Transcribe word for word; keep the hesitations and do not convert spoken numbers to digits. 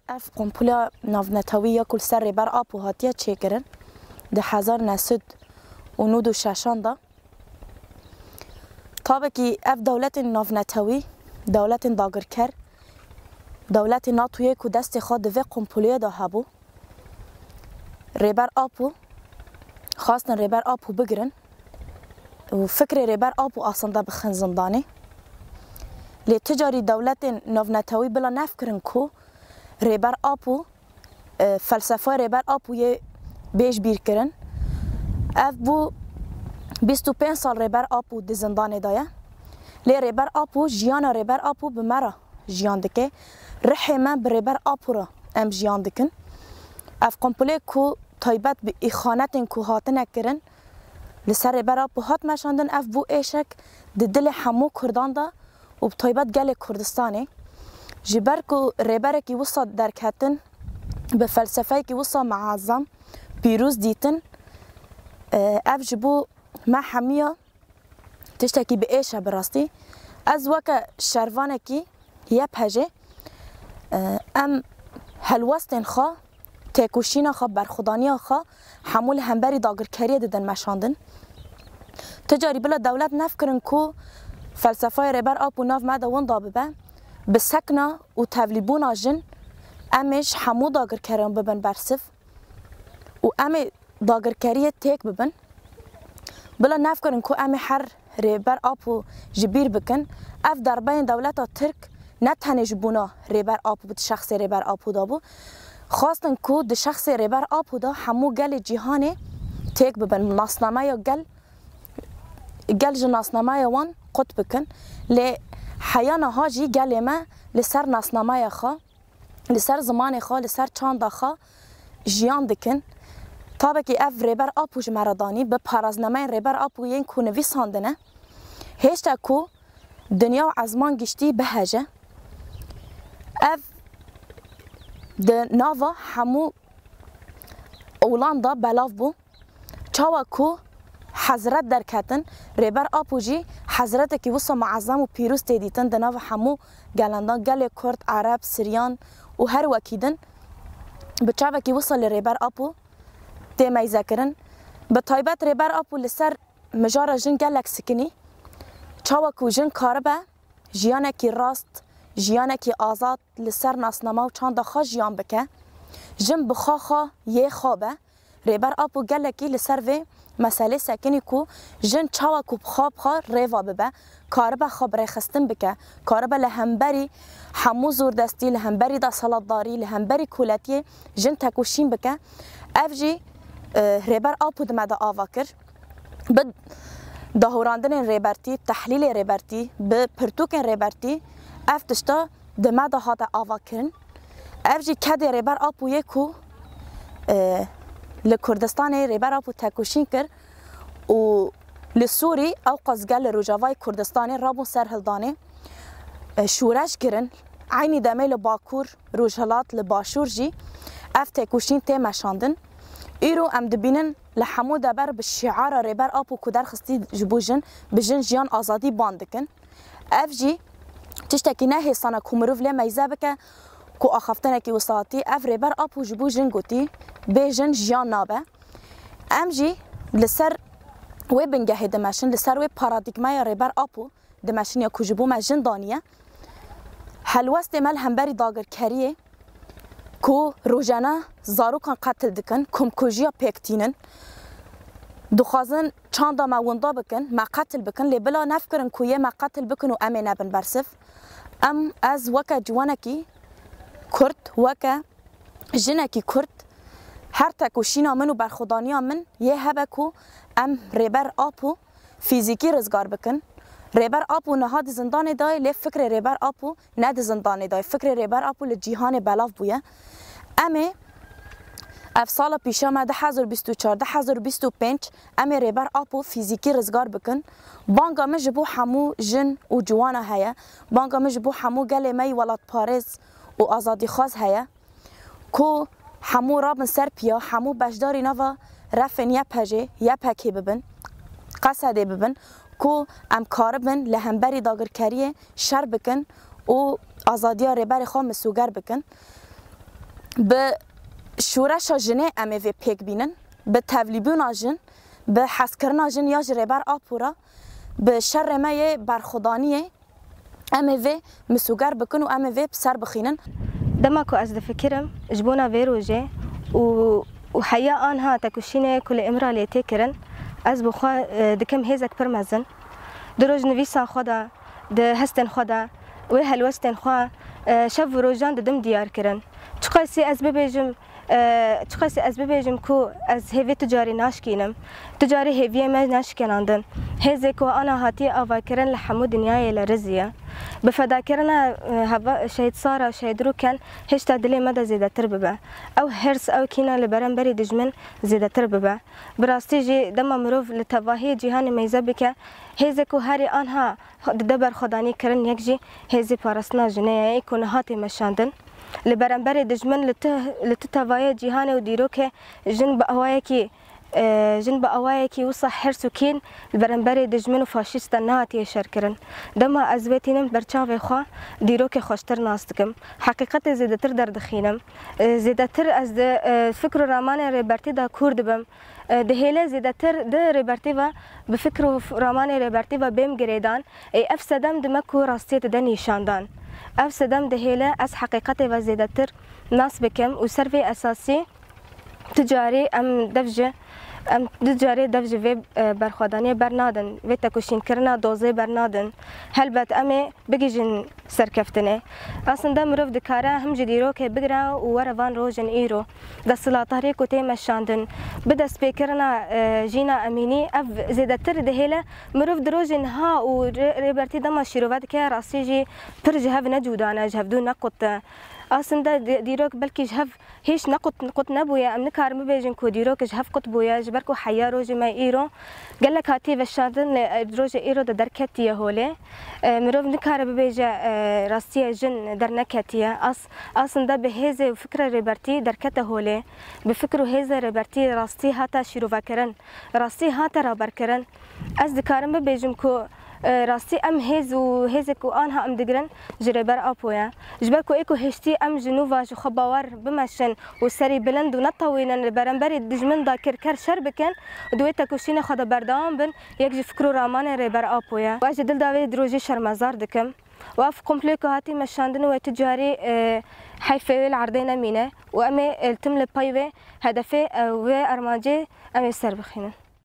Ev komploya navnetewî ya ku li ser Rêber Apo hatiye çêkirin di hezar neh sed û nod û şeşan de. Tabekî ev dewletên navnetewî, dewletên dagirker, dewletê NATOyê ku destê xwe di vê komployê de hebû, Rêber Apo, xwestin Rêber Apo bigirin û fikrê Rêber Apo asanda bixin zindanê. Lê tu carî dewletên navnetewî bila nefkirin ku Rêber Apo, e, felsefeya Rêber Apo yê bêj bîr kirin. Ev bû bîst û pênc sal Rêber Apo di zindanê de ye. Lê Rêber Apo, jiyana Rêber Apo bi me re jiyan dike. Rihê me bi Rêber Apo re em jiyan dikin. Ev komployê ku taybet bi îxanetên ku hatine kirin, li ser Rêber Apo hat meşandin, ev bû êşek di dilê hemû Kurdan de û bi taybet gelê Kurdistanê. Ji ber ku rêberekî wisa derketin, bi felsefeyekî wisa muezzam, pîroz dîtin, e, ev ji bo me hemiya tiştekî bi êş e bi rastî. Ez weke şervanekî Y P G, e, em helwestên xwe, têkoşîna xwe, berxwedaniya xwe hemû li hemberî dagirkeriyê didin meşandin. Tu carî bila dewlet nefkirin ku felsefeya Rêber Apo nav me de winda bibe, bi sekna û tevlîbûna jin em ê ji hemû dagirkeran bibin bersiv û em ê dagirkeriyê têk bibin. Bila nefkirin ku em ê her Rêber Apo ji bîr bikin. Ev derbeyên dewleta Tirk ne tenê ji bona Rêber Apo, bi şexsê Rêber Apo de bû. Xwestin ku di şexsê Rêber Apo de hemû gelê cîhanê têk bibin. Nasnameya gel, gel ji nasnameya wan qut bikin. Lê heya niha jî gelê me li ser nasnameya xwe, li ser zimanê xwe, li ser çanda xwe jiyan dikin. Tabekî ev Rêber Apo ji me re danî, bi paraznameyên Rêber Apo yên ku nivîsandine, hêşta ku dinya û ezman giştî biheje. Ev di nava hemû olan de belav bû. Çawa ku hezret derketin, Rêber Apo jî hezretekî wisa muezzam û pîroz tê dîtin di nav hemû gelan de, gelê Kurd, Ereb, Siryan û her wekî din bi çavekî wisa li Rêber Apo tê meyze kirin. Bi taybet Rêber Apo li ser mijara jin gelek sikinî. Çawa ku jin karibe jiyanekî rast, jiyanekî azad li ser nasnama û çanda xwe jiyan bike. Jin bi xwe xwe yê xwe be. Rêber Apo gelekî li ser vê meselê sekinî ku jin çawa ku bi xwe bi xwe rêva bibe, karibe xwe bi rêxistin bike, karibe li hemberî hemû zordestî, li hemberî deselatdarî, li hemberî koletiyê jin tekoşîn bike. Ev jî, e, Rêber Apo di me de ava kir. Bi dahurandinên Rêbertî, tehlîlê Rêbertî, bi pirtûkên Rêbertî ev tişta di me de hate avakirin. Ev jî kedê Rêber Apo yê ku, e, li Kurdistanê Rêber Apo tekoşîn kir û li Sûrî ew qas gel li Rojavayê Kurdistanê rabûn serhildanê, e, şoreş kirin. Eynî demê li Bakur, Rojhilat, li Başûr jî ev têkoşîn tê meşandin. Îro em dibînin li hemû dever bi şiara Rêber Apo ku derxistî ji bo jin, bi jin jiyan azadî ban dikin. Ev jî tiştekî ne hêsan e ku mirov lê meyze bike ku axaftinekî wisa hatî. Ev Rêber Apo ji bo jin gotî, bê jin jiyan nabe. Em jî li ser wê bingehê dimeşin, li ser wê paradîgmaya Rêber Apo dimeşin ya ku ji bo me jin daniye. Helwestê me li hemberî dagirkeriyê ku rojane zarokan qetil dikin, komkujiya pêk tînin, dixwazin çanda me winda bikin, me qetil bikin, lê bila nefkirin ku yê me qetil bikin û em ê nebin bersiv. Em, ez weke ciwanekî Kurd, weke jinekî Kurd, her tekoşîna min û berxwedaniya min yê hebe ku em Rêber Apo fîzîkî rizgar bikin. Rêber Apo niha di zindanê de ye, lê fikrê Rêber Apo ne di zindanê de ye. Fikrê Rêber Apo li cîhanê belav bûye. Em ê ev sala pîşa me du hezar bîst û çar, du hezar bîst û pênc, em ê Rêber Apo fîzîkî rizgar bikin. Banga min ji bo hemû jin û ciwana heye. Banga min ji bo hemû gelê me yî welatparêz û azadîxwaz heye. Ku hemû rabin ser piya, hemû beşdarî nava refên Y P G, Y P G bibin, Qesedê bibin, ku em karibin li hemberî dagirkeriyê şer bikin û azadiya rêberê xwe misûger bikin. Bi şoreşa jinê em ê vê pêk bînin, bi tevlîbûna jin, bi hezkirina jin ya ji Rêber Apo re, bi şerê me yê berxwedaniyê em ê vê misûger bikin û em ê vê bi ser bixînin. Dema ku ez difikirim ji bona vê rojê û, û heya anha tekoşînê ku li Îmraliyê tê kirin, ez bi xwe, e, dikim hêzek pir mezin. Di rojnivîsa xwe de, di hestên xwe de, wê helwestên xwe, e, şev û rojan didim diyar kirin. Çiqasî ez bibêjim, e, çiqasî ez bibêjim ku ez hêvî tu carî naşkînim, tu carî hêviyê me neşkenandin. Hêzê ku ana hatiye avakirin li hemû dinyayê lerizî ye. Bi fedakirina, e, heva-, Şehîd Sara, Şehîd Rûken hêşta dilê me de zêdetir bibe. Ew hirs, ew kîna li beramberî dijmin zêdetir bibe. Bi rastî jî dema mirov li tevahî cîhanê meyze bike, hêzê ku herî anha dide berxwedanî kirin yek jî hêzê parastina jinê ye, ê ku niha tê meşandin. Li beramberê dijmin li tu, li tu tevayê cîhanê û dîrokê jin bi awayekî, e, jin bi awayekî wisa hirs û kîn li beramberê dijmin û faşîstan nehatiye şerkirin. Dema ez wê tînim ber çavê xwe, dîrokê xweştir nas dikim. Heqîqetê zêdetir derdixînim. E, zêdetir ez di, e, fikr û ramanê Rêbertî de kûr dibim. E, dihêle zêdetir di Rêbertî ve, bi fikr û f-, ramanê Rêbertî ve bêm girêdan, ê ev sedem dime ku rastiyê dide nîşandan. Ev sedem dihêle ez heqîqetê ve zêdetir nas bikim û ser vê esasî tu carî em dev ji, em du carê dev ji vê, e, berxwedaniyê bernadin, vê tekoşînkirina dozê bernadin. Helbet em ê bigihîjin serkeftinê. Aslında mirov dikare him ji dîrokê bigire û were van rojên îro. Desthilatdarî ku tê meşandin, bi destpêkirina, e, Jîna Emînî, ev zêdetir dihêle mirov di rojên niha û rê-, Rêbertî dema şîrove dike, rastî jî pir ji hev ne cûda ne, ji hevdû ne qut e. Aslında di-, dîrok belkî ji hev hîç ne qut, qut nebûye. Em nikarin bibêjin ku dîrok ji hev qut bûye, ji ber ku heya rojê me îro gelek hatiye veşandin, lê, e, rojê îro de derketiye holê. E, mirov nikare bibêje, e, rastiye jin derneketiye. As-, aslında bi hêzê û fikra Rêbertî derkete holê. Bi fikr û hêzê Rêbertî rastî hate şîrovekirin, rastî hate raberkirin. Ez dikarim bibêjim ku, e, rastî em hêz û hêzê ku anha em digirin ji Rêber Apo ye. Ji ber ku ê ku hiştî em ji nû ve ji xwe bawer bimeşin û serî bilind û netewînin li beramberî dijmin de kirker şer bikin û di wê tekoşînê xwe de berdewam bin, yek ji fikr û ramanên Rêber Apo ye. Û ez ji dil de vê dirojî şermezar dikim. Û ev komployê ku hatî meşandin wê tu carî, e, heyfê wê li erdê nemîne û em ê, e, tim li pey wê hedefê, e, wê armancê em ê ser bixînin.